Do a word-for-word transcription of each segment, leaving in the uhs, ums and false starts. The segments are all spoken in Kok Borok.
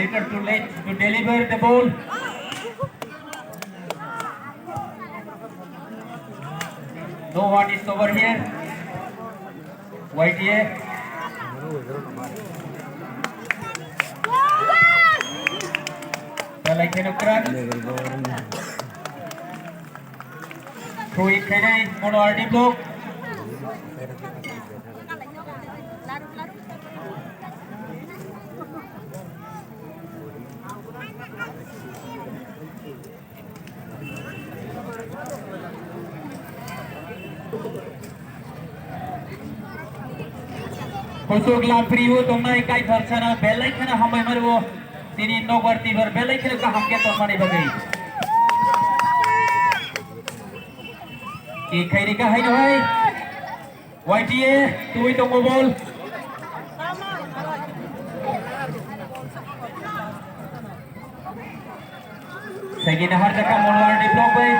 Too late to deliver the ball. No one is over here. Y T A. Belai kheno kwrak. Throw in khainai, mono R D block. Kusuk lamprio tongnai Kaithar sana belai kheno hambai mario. Tini nokbar tibar belai kheno kaham khe tongmani bagwi. Ki khairi ka haino hai. Y T A, twi tongo ball. Segini harjak ka mono R D block bai.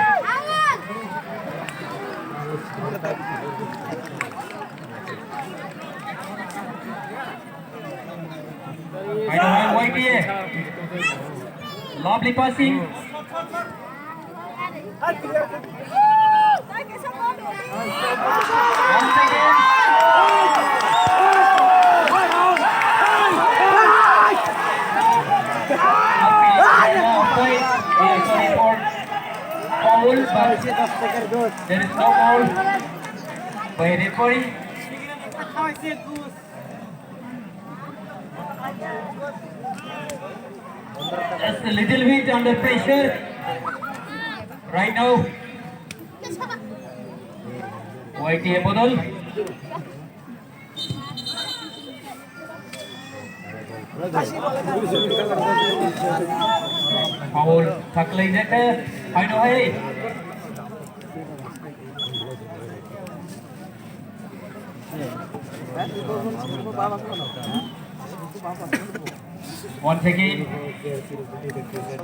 Haino hai Y T A. Lovely passing. Once again. Foul, but there is no foul by referee. Just a little bit under pressure right now. Y T A bodol. Foul taklai jaka. Haino hai. Once again,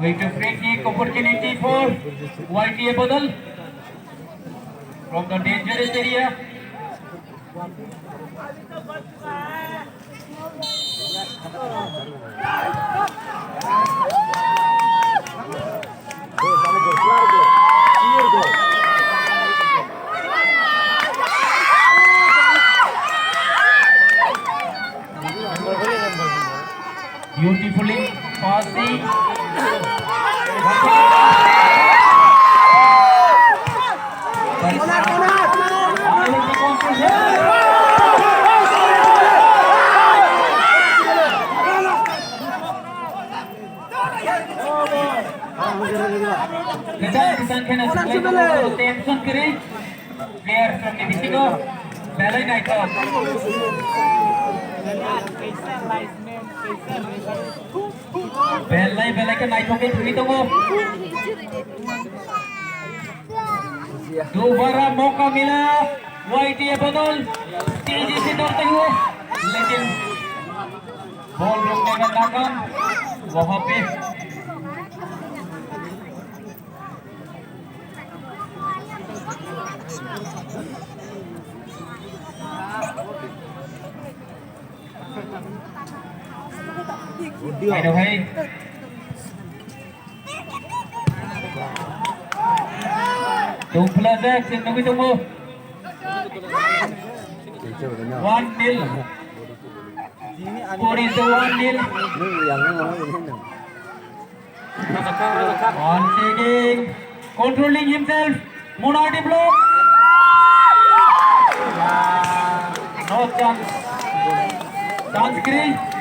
going to free kick opportunity for Y T A Bodal from the dangerous area. Beautifully passing. Kwchang kwchang kheno swkhlai tongo, tension kwrwi. Player rokni bisingo belai naithok. Belai belai khe naithok khe thwngwi tongo. Dobara moka mila, Y T A Bodol, teji se dortei o, lekin bol rok nana nakam, waha pe. Hai, hai. Tungpla jak, sing nungwi tongo. One nil. Pori se one nil. Once again, controlling himself, Monardi block. No chance. Chance create.